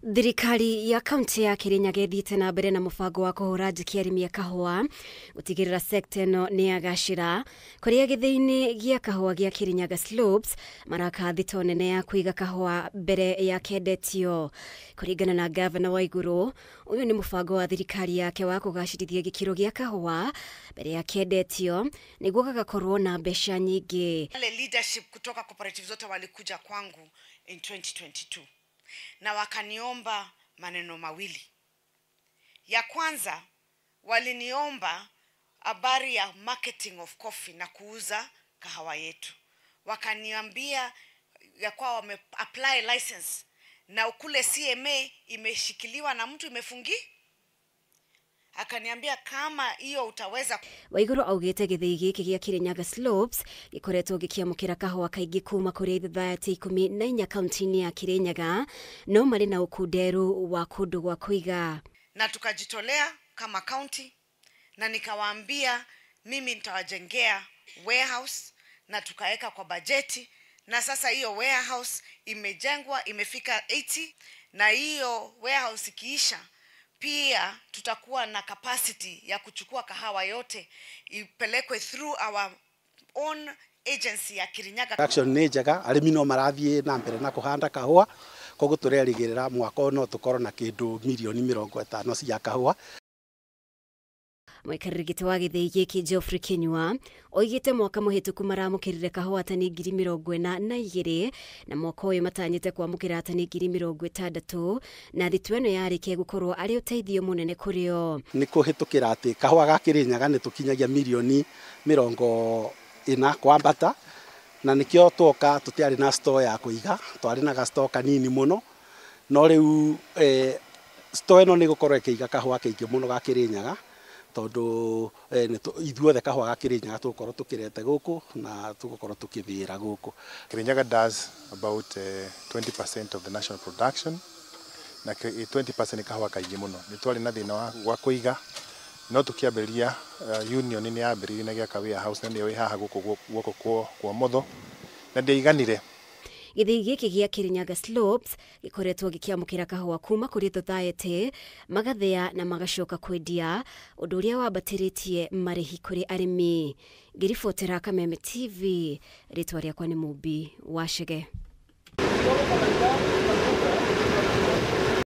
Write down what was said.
Thirikari ya kaunti ya Kirinyaga ĩthiĩte na mbere na mũbango wa kũhũra njeki arĩmi a kahũa gũtigĩrĩra sekta ĩno nĩ yagacĩra. Kũrĩa gĩthĩi-inĩ gĩa kahũa gĩa Kirinyaga Slopes maraka thito nene ya kũiga kahũa mbere ya kendetio. Kũringana na gavana Waiguru, ũyũ nĩ mũbango wa thirikari yake wa kũgacĩrithia gĩkĩro gĩa kahũa mbere ya kendetio nĩguo gagakorwo na mbeca nyingĩ. Wale leadership kutoka cooperative zote walikuja kwangu in 2022 na wakaniomba maneno mawili. Ya kwanza waliniomba habari ya marketing of coffee na kuuza kahawa yetu. Wakaniambia ya kwa wame apply license na kule CMA imeshikiliwa na mtu imefungi. Akaniambia kama hiyo utaweza. Waiguru augite gĩthĩi gĩkĩ gĩa Kirinyaga Slopes gĩkoretwo gĩkĩamũkĩra kahũa kaingĩ kuma kũrĩ ithathatĩ 14 kaunti-inĩ ya Kirinyaga, no marĩ na ũkunderu wa kũndũ gwa kũiga. Na tukajitolea kama county na nikawaambia mimi nitawajengea warehouse na tukaweka kwa bajeti, na sasa hiyo warehouse imejengwa imefika 80, na hiyo warehouse ikiisha pia tutakuwa na capacity ya kuchukua kahawa yote ipelekwe through our own agency ya Kirinyaga. Action nĩ njega, arĩmi no marathiĩ na mbere na kũhanda kahũa, koguo tũrerĩgĩrĩra mwaka ũyũ no tũkorwo na kĩndũ mirioni 50 cia kahũa. Mũikarĩri gĩtĩ wa gĩthĩi gĩkĩ Geoffrey Kinyua oigĩte mwaka mũhĩtũku maramũkĩrire kahũa tani 42,000 na mwaka ũyũ matanyĩte kwamũkĩra tani 60,000 na thitũ ĩno yarĩkia gũkorwo arĩ ũteithio mũnene kũrĩ o. Nĩ kũhĩtũkĩra atĩ kahũa ga Kirinyaga nĩ tũkinyagia mirioni 40 kwambata, na nĩkĩo twoka tũtiarĩ na store ya kũiga, twarĩ na ga store kanini mũno, no rĩu store ĩno nĩ ĩgũkorwo ĩkĩiga kahũa kaingĩ mũno ga Kirinyaga, tondũ ithuothe kahũa ga Kirinyaga tũgũkorwo tũkĩrete gũkũ na tũgũkorwo tũkĩthĩĩra gũkũ. Kirinyaga does about 20% of the national production, na 20% nĩ kahũa kaingĩ mũno. Nĩ twarĩ na thĩna wa kũiga, no tũkĩambĩrĩria union nĩ yambĩrĩirie na gĩaka warehouse na nĩyo ĩ haha gũkũ guoko kwa ũmotho, na ndĩaiganire. Gĩthĩi gĩkĩ gĩa Kirinyaga Slopes gĩkoretwo gĩkĩamũkĩra kahũa kuma kũrĩ thothaĩtĩ, magathĩa na magacoka kwendia, ũndũ ũrĩa wambatĩrĩtie marĩhi kũrĩ arĩmi. Ngĩribotera Kameme TV, rĩtwa rĩakwa nĩ Mũmbi wa Chege.